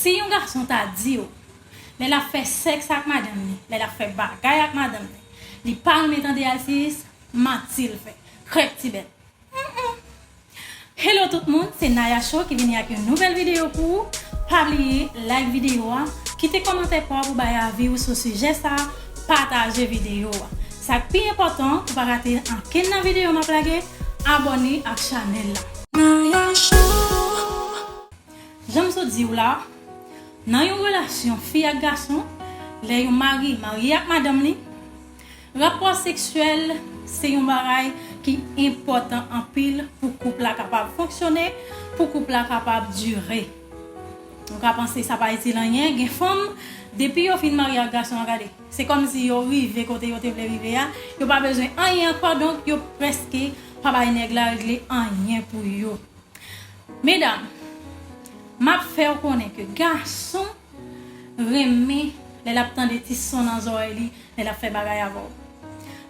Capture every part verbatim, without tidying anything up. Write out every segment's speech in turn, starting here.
Si yon gason ta di w, lè l ap fè sèks ak madanm li, lè l ap fè bagay ak madanm li, li pa renmen tande Alsiyis, manti l fè. Krèk ti bèt. Mm-mm. Hello tout moun, se Naya Show ki vini ak yon nouvèl videyo pou ou. Pa bliye like videyo a, kite kòmantè pa w pou bay avi w sou sijè sa, pataje videyo a. Sa k pi enpòtan, pou pa rate ankenn nan videyo m ap lage, abòne ak chanèl la. Naya Show. Jan m sot di w la, nan yon relasyon fi ak gason, lè yon mari marye ak madanm li, rapò seksyèl se yon bagay ki enpòtan anpil pou koup la kapab fonksyone, pou koup la kapab dire. Nou ka panse sa pa itil anyen, gen fanm, depi yo fin marye ak gason an, gade, se kòmsi yo rive kote yo te vle rive a, yo pa bezwen anyen ankò, donk yo prèske pa bay nèg la regle anyen pou yo. Medam, m ap fè w konnen ke gason renmen lè l ap tande ti son nan zòrèy li, lè l ap fè bagay avè w.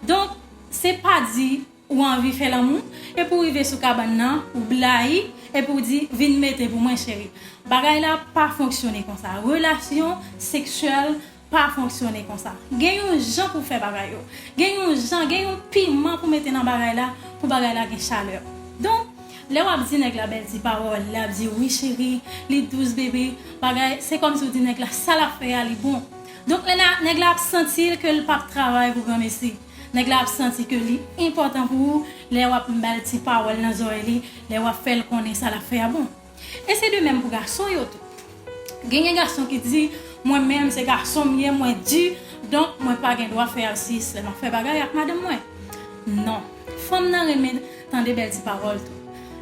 Donk, se pa di ou anvi fè lanmou, epi w rive sou kabann nan, ou blayi, epi w di, "Vin mete pou mwen, cheri." Bagay la pa fonksyone konsa. Relasyon seksyèl pa fonksyone konsa. Gen yon jan pou fè bagay yo. Gen yon jan, gen yon piman pou mete nan bagay la, pou bagay la gen chalè. Donk, lè w ap di nèg la bèl ti pawòl, l ap di, "Wi, cheri," li dous, bebe, bagay, se kòmsi w di nèg la, sa l ap fè a, li bon. Donk, lè na-, nèg la ap santi ke l p ap travay pou granmesi. Nèg la ap santi ke li enpòtan pou ou, lè w ap ba l ti pawòl nan zòrèy li, lè w ap fè l konnen sa l ap fè a bon. E se de menm pou gason yo tou. Genyen gason ki di, "Mwen menm, se gason m ye, mwen di, donk mwen pa gen dwa fè Alsiyis lè m ap fè bagay ak madanm mwen." Non. Fanm nan renmen tande bèl ti pawòl tou.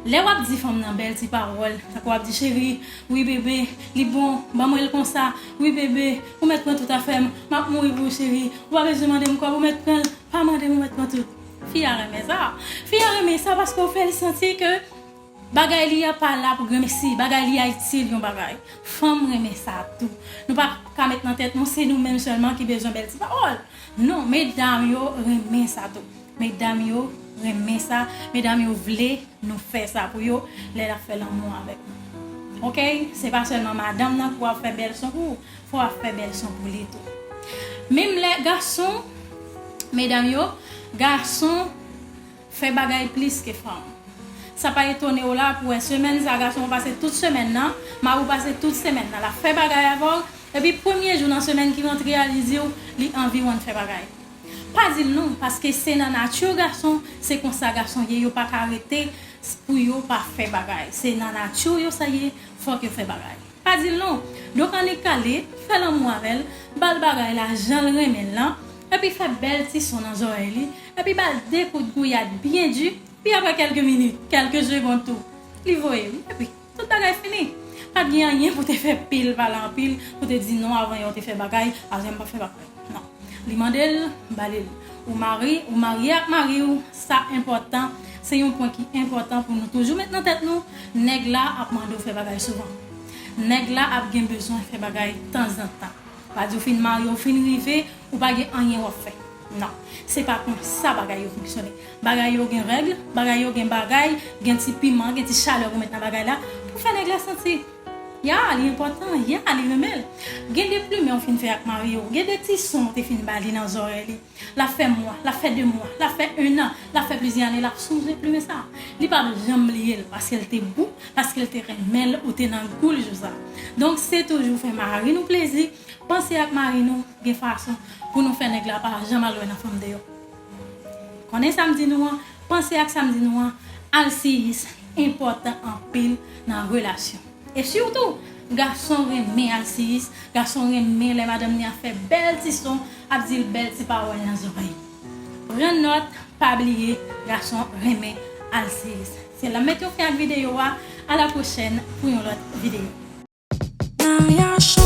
Lè w ap di fanm nan bèl ti pawòl, tankou w ap di, "Cheri, wi bebe, li bon, ban mwen l konsa, wi bebe, ou mèt pran tout afè m, m ap mouri pou ou cheri, ou pa bezwen mande m kòb, ou mèt pran l, pa mande m, ou mèt pran tout." Fi a renmen sa. Fi a renmen sa paske w fè l santi ke bagay li a pa la pou granmesi, bagay li a itil yon bagay. Fanm renmen sa tou. Nou pa ka met nan tèt nou se nou menm sèlman ki bezwen bèl ti pawòl. Non, medam yo renmen sa tou. Medam yo renmen sa. Medam yo vle nou fè sa pou yo lè l ap fè lanmou avèk nou. Oke? Se pa sèlman madanm nan pou ap fè bèl son pou ou. Fò w ap fè bèl son pou li tou. Menm lè gason, medam yo, gason fè bagay plis ke fanm. Sa pa etone w la pou wè semèn sa, gason w pase tout semèn nan, mari w pase tout semèn nan, l ap fè bagay avè w, epi premye jou nan semèn ki rantre a, li di w li anvi w ann fè bagay. Pa di l non, paske se nan nati gason, se konsa gason ye, yo pa ka rete pou yo pa fè bagay. Se nan nati yo sa ye, fòk yo fè bagay. Pa di l non. Donk annik kale, fè lanmou avè l, ba l bagay la jan l renmen l lan, epi fè bèl ti son nan zòrèy li, epi ba l de kout gouyad byen di, pi apre kèlke minit, kèlke segonn tou, li voye wi, epi tout bagay fini. Pa t gen anyen pou te fè pil pale anpil, pou te di non avan yè w te fè bagay, avan yè m pa fè bagay. Non. Li mande l, ba li l. Ou mari, ou marye ak mari w, sa enpòtan. Se yon pwen ki enpòtan pou nou toujou met nan tèt nou. Nèg la ap mande w fè bagay souvan. Nèg la ap gen bezwen fè bagay tanzantan. Pa di w fin marye, w fin rive, ou pa gen anyen w ap fè. Non. Se pa konsa bagay yo fonksyone. Bagay yo gen règ, bagay yo gen bagay, gen ti piman, gen ti chalè pou met nan bagay la, pou fè nèg la santi. Ya, li enpòtan, ya, li renmen l. Gen de plimen w fin fè ak mari w, gen de ti son w te fin ba li nan zòrèy li. L ap fè mwa, l ap fè de mwa, l ap fè ennan, l ap fè plizyè ane, l ap sonje plimen sa. Li p ap janm bliye l, paske l te bon, paske l te renmen l, ou te nan gou l jou sa. Donk, se toujou fè mari nou plezi, panse ak mari nou, gen fason pou nou fè nèg la pa janm al wè nan fanm deyò. Konnen sa m di nou an, panse ak sa m di nou an, Alsiyis enpòtan anpil nan relasyon. E sitou, gason renmen Alsiyis, gason renmen lè madanm li ap fè bèl ti son, ap di l bèl ti pawòl nan zòrèy. Pran nòt, pa bliye, gason renmen Alsiyis. Se la m met yon fen ak videyo a, a la pwochèn pou yon lòt videyo. Naya Show.